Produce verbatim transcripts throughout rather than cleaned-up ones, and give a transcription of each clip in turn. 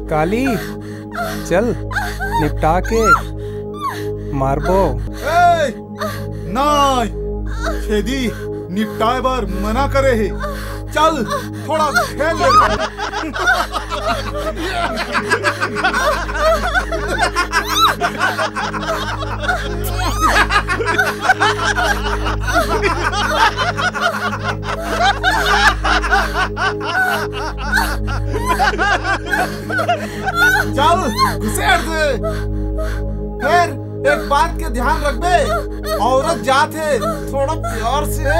काली, चल, निपटा के मारबो। ए, नाई, छेदी निपटाए बर मना करे हे। चल, थोड़ा खेल ले। चल, घुसेड़ दे। फेर एक बात के ध्यान रखबे, औरत जात हे, थोड़ा प्यार से।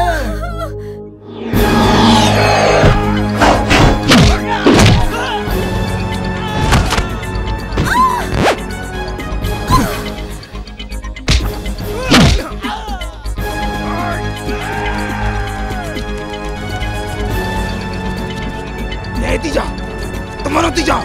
ए, तीजा, तुम्हारा तीजा।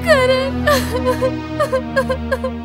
करण, करण।